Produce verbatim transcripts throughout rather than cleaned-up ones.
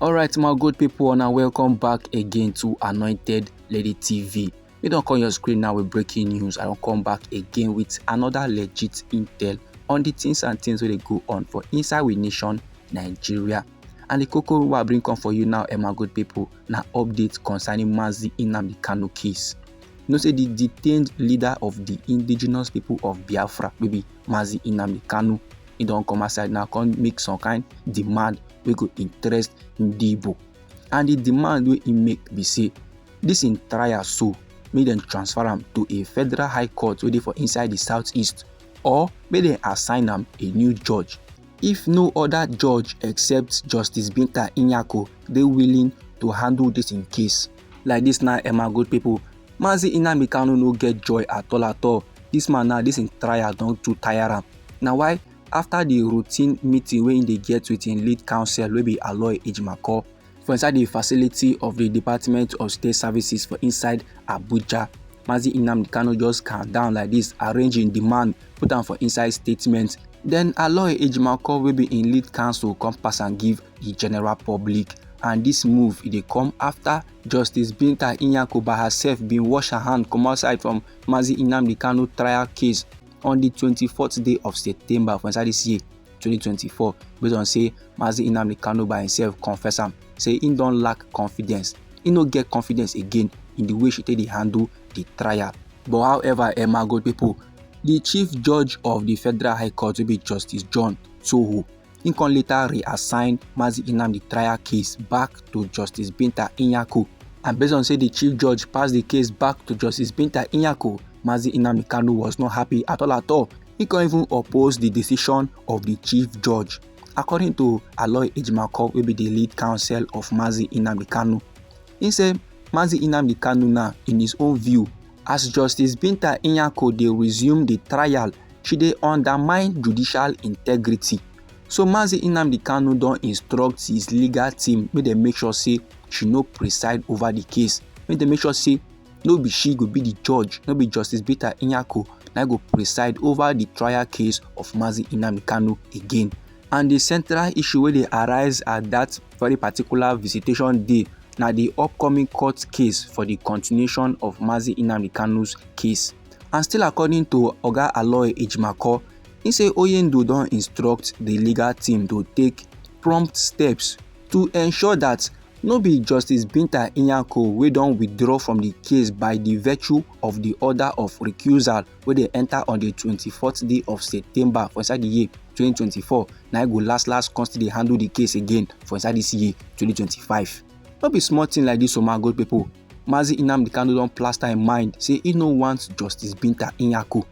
Alright, my good people, and welcome back again to Anointed Lady T V. We don't call your screen now with breaking news. I don't come back again with another legit intel on the things and things wey dey go on for inside we nation, Nigeria. And the koko wey I bring come for you now, eh, my good people, na update concerning Mazi Nnamdi Kanu case. You know say the detained leader of the indigenous people of Biafra, wey be Mazi Nnamdi Kanu, he don come outside now, come make some kind demand wey go interest Ndibo. And the demand wey he make be say this in trial so, make dem transfer am to a federal high court wey dey for inside the southeast, or make dem assign am a new judge. If no other judge except Justice Binta Nyako dey willing to handle this in case. Like this now, eh, my good people, Mazi Nnamdi Kanu no get joy at all at all. This man now, this in trial don too tire am. Na why after the routine meeting wey he dey get with him lead counsel wey be Aloy Ejimakor for inside the facility of the Department of State Services for inside Abuja, Mazi Nnamdi Kanu just calm down like this, arrange him demand, put am for inside statement. Then Aloy Ejimakor wey be him lead counsel come pass am give the general public. And this move, e dey come after Justice Binta Nyako by herself bin wash her hand come outside from Mazi Nnamdi Kanu trial case on the twenty-fourth day of September for inside this year, twenty twenty-four, based on say Mazi Nnamdi Kanu by himself confess am say he don lack confidence. He no get confidence again in the way she take dey handle the trial. But however, eh, my good people, the Chief Judge of the Federal High Court wey be Justice John Tsoho, he come later reassign Mazi Nnamdi trial case back to Justice Binta Nyako. And based on say the Chief Judge pass the case back to Justice Binta Nyako, Mazi Nnamdi Kanu was not happy at all at all. He come even oppose the decision of the Chief Judge. According to Aloy Ejimakor, wey be the lead counsel of Mazi Nnamdi Kanu, he say Mazi Nnamdi Kanu now, in his own view, as Justice Binta Nyako dey resume the trial, she dey undermine judicial integrity. So Mazi Nnamdi Kanu don instruct his legal team make dem make sure say she no preside over the case, make dem make sure say no be she go be the judge, no be Justice Binta Nyako na go preside over the trial case of Mazi Nnamdi Kanu again. And the central issue wey dey arise at that very particular visitation day na the upcoming court case for the continuation of Mazi Nnamdi Kanu's case. And still according to Oga Aloy Ejimakor, he say Oyendo don instruct the legal team to take prompt steps to ensure that no be Justice Binta Nyako wey don withdraw from the case by the virtue of the order of recusal wey dey enter on the twenty-fourth day of September for inside the year twenty twenty-four, na e go last last come still dey handle the case again for inside this year twenty twenty-five. No be small thing like this o, my good people. Mazi Nnamdi Kanu don plaster im mind say he no want Justice Binta Nyako.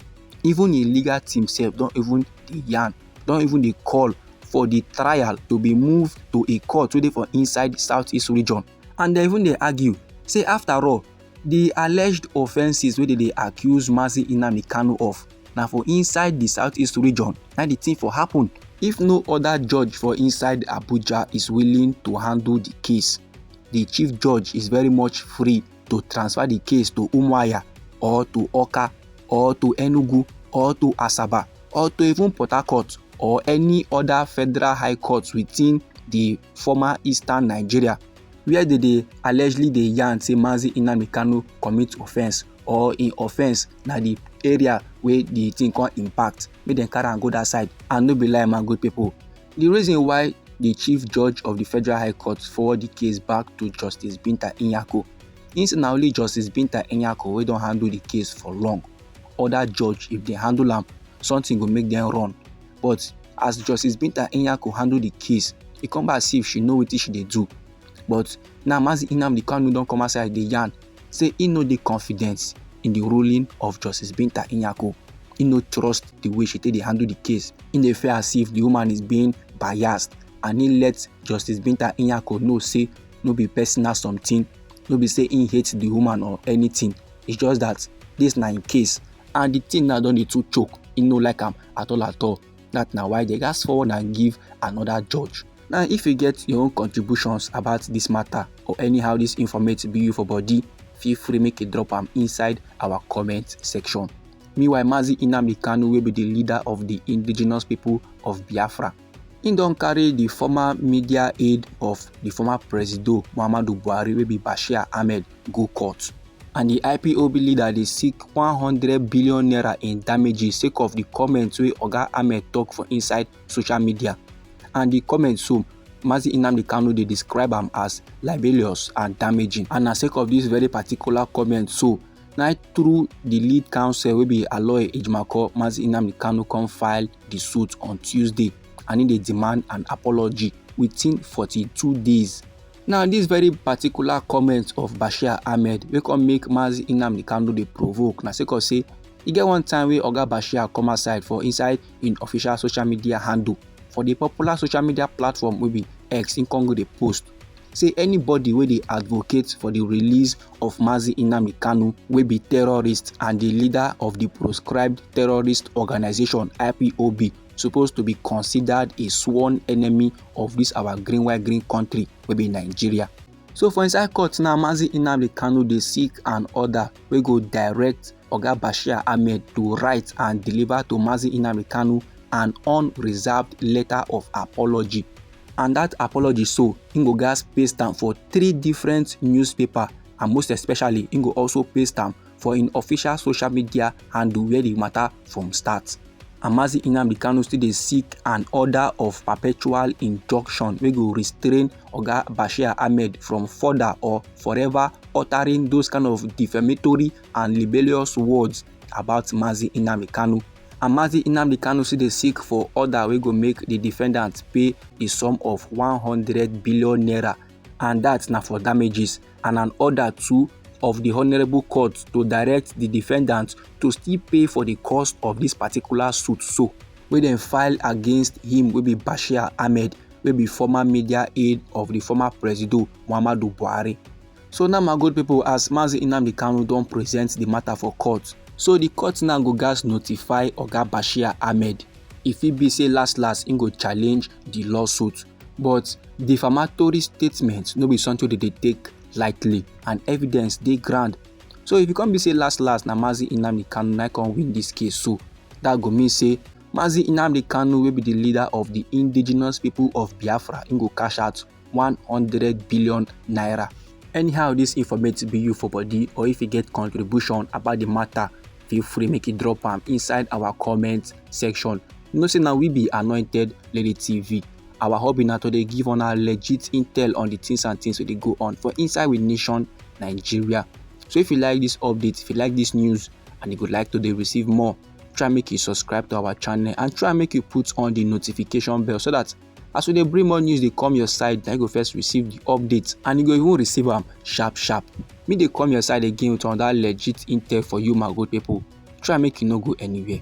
Even im legal team sef don even dey yarn, don even dey call for the trial to be moved to a court wey dey for inside southeast region. And dem even dey argue say after all, the alleged offences wey dem dey accuse Mazi Nnamdi Kanu of na for inside the southeast region na the thing for happen. If no other judge for inside Abuja is willing to handle the case, the chief judge is very much free to transfer the case to Umuahia or to Awka or to Enugu or to Asaba or to even Port Harcourt or any other federal high court within the former eastern Nigeria, where dem dey allegedly dey yarn say Mazi Nnamdi Kanu commit offence or im offence na the area wey the thing come impact, make dem carry am go that side. And no be lie, my good people, the reason why the chief judge of the federal high court forward the case back to Justice Binta Nyako, im say na only Justice Binta Nyako wey don handle the case for long. Other judge, if dem handle am, something go make dem run. But as Justice Binta Nyako handle the case, e come be as if she know wetin she dey do. But now Mazi Nnamdi Kanu don come outside dey yarn say he no dey confident in the ruling of Justice Binta Nyako. He no trust the way she take dey handle the case. He dey feel as if the woman is being biased, and he let Justice Binta Nyako know say no be personal something, no be say he hate the woman or anything. It's just that this na im case, and the thing now don dey too choke. He no like am at all at all. That na why dem gats forward and give another judge. Now, if you get your own contributions about this matter or anyhow this informate be you for body, feel free make you drop am inside our comment section. Meanwhile, Mazi Nnamdi Kanu, wey be the leader of the indigenous people of Biafra, Im don carry di former media aide of di former presido Muhammadu Buhari, wey be Bashir Ahmed, go court. And di I P O B leader dey seek one hundred billion naira in damages sake of di comments wey Oga Ahmed tok for inside social media. And di comments so, Mazi Nnamdi Kanu dey describe am as libelous and damaging. And na sake of dis very particular comment so, na through di lead counsel, wey be Aloy Ejimakor, Mazi Nnamdi Kanu come file di suit on Tuesday, and im dey demand an apology within forty-two days. Now, dis very particular comment of Bashir Ahmed wey come make Mazi Nnamdi Kanu dey provoke, na sake of say e get one time wey Oga Bashir come outside for inside im official social media handle for di popular social media platform wey be X, im come go dey post say anybody wey dey advocate for di release of Mazi Nnamdi Kanu, wey be terrorist and di leader of di proscribed terrorist organisation I P O B, suppose to be considered a sworn enemy of dis our green white green country wey be Nigeria. So for inside court now, Mazi Nnamdi Kanu dey seek an order wey go direct Oga Bashir Ahmed to write and deliver to Mazi Nnamdi Kanu an unreserved letter of apology. And dat apology so, im go gatz paste am for three different newspaper, and most especially, im go also paste am for im official social media handle where di matter from start. And Mazi Nnamdi Kanu still dey seek an order of perpetual injunction wey go restrain Oga Bashir Ahmed from further or forever uttering those kind of defamatory and libelous words about Mazi Nnamdi Kanu. And Mazi Nnamdi Kanu still dey seek for order wey go make di defendant pay di sum of one hundred billion naira, and dat na for damages, and an order too of di Honourable Court to direct di defendant to still pay for di cost of dis particular suit so, wey dem file against him, wey be Bashir Ahmed, wey be former media aide of di former presido Muhammadu Buhari. So now, my good people, as Mazi Nnamdi Kanu don present di matter for court, so di court now go gatz notify Oga Bashir Ahmed. E fit be say last last im go challenge di lawsuit, but defamatory statement no be something wey dem dey take lightly, and evidence dey ground. So if e come be say last last na Mazi Nnamdi Kanu na come win dis case, so dat go mean say Mazi Nnamdi Kanu, wey be di leader of di indigenous people of Biafra, im go cash out one hundred billion naira. Anyhow dis informate be you for body, or if you get contribution about di matter, feel free make you drop am inside our comment section. You know say na we be Anointed Lady T V. Our hobby na to dey give una legit intel on di things and things wey dey go on for inside we nation, Nigeria. So if you like dis update, if you like dis news, and you go like to dey receive more, try make you subscribe to our channel and try make you put on di notification bell, so dat as we dey bring more news dey come your side, na you go first receive di update and you go even receive am sharp sharp. Me dey come your side again with another legit intel for you, my good people. Try make you no go anywhere.